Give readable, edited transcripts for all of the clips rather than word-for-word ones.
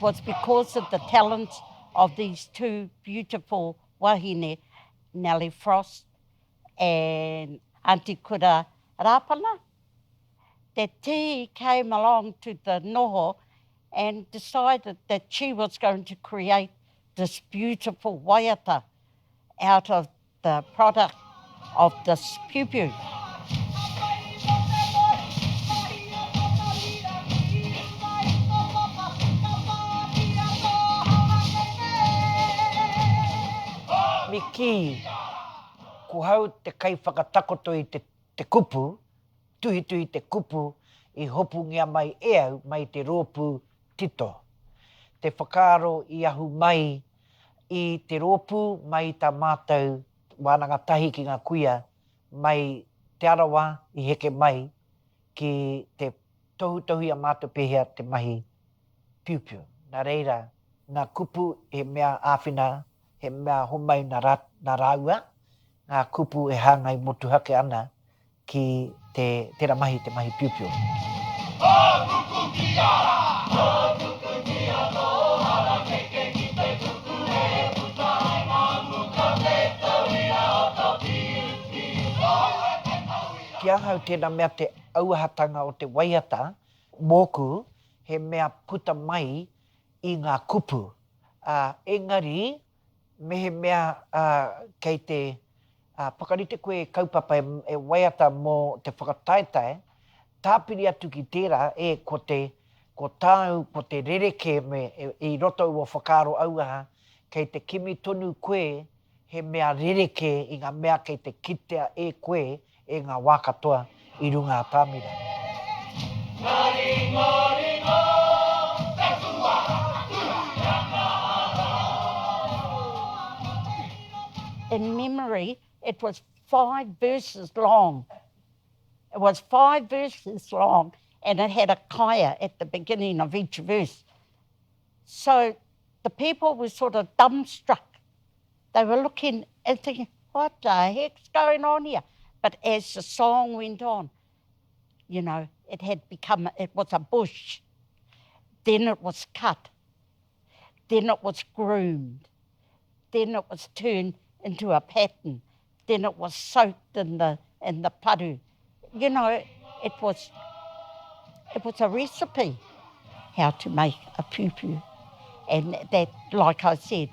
It was because of the talents of these two beautiful wahine, Nellie Frost and Auntie Kura Rapana, that Tihi came along to the noho and decided that she was going to create this beautiful waiata out of the product of this piupiu. Me kī, ko hau te kaiwhakatakoto i te te kupu, tuhituhi te kupu i hopungia mai e au mai te rōpū tito. Te whakaaro i ahu mai i te rōpū mai i tā mātou wānanga tahi ki ngā kuia mai Te Arawa i heke mai ki te tohutohu i a mātou pēhea te mahi piupiu. Nā reira, ngā kupu he mea āwhina, he mea homai nā rāua, ngā kupu e hāngai motuhake ana ki te tera mahi, te mahi piupiu. Ki ahau tēnā mea te auahatanga o te waiata, mōku, he mea puta mai i ngā kupu. Ā, engari, mehemea kei te whakarite koe kaupapa e waiata mō te whakataetae, tāpiri atu ki tērā, e, ko te, ko tāu, ko te rerekē me, i roto i ō whakaaro auaha, kei te kimi tonu koe he mea rerekē i ngā mea kei te kitea e koe e ngā wā katoa i runga atamira. In memory, it was five verses long. It was five verses long and it had a kaya at the beginning of each verse. So the people were sort of dumbstruck. They were looking and thinking, what the heck's going on here? But as the song went on, you know, it had become, it was a bush. Then it was cut. Then it was groomed. Then it was turned into a pattern. Then it was soaked in the, in the paru. You know, it was, it was a recipe how to make a piupiu. And that, like I said,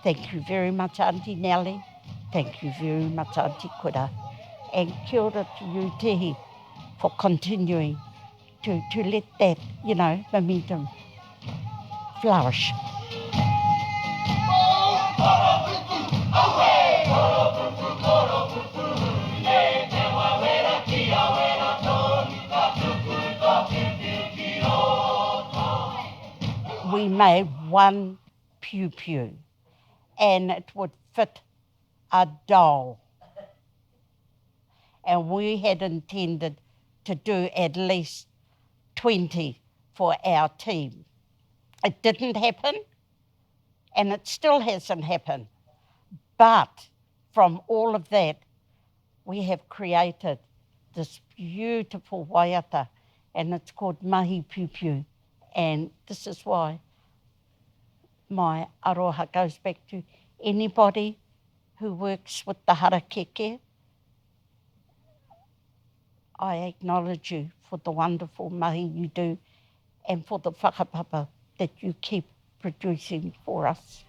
thank you very much, Auntie Nellie. Thank you very much, Auntie Kura. And kia ora to you, Tihi, for continuing to, to let that, you know, momentum flourish. We made one piupiu and it would fit a doll. And we had intended to do at least 20 for our team. It didn't happen, and it still hasn't happened. But from all of that, we have created this beautiful waiata, and it's called Mahi Piupiu. And this is why my aroha goes back to anybody who works with the harakeke. I acknowledge you for the wonderful mahi you do and for the whakapapa that you keep producing for us.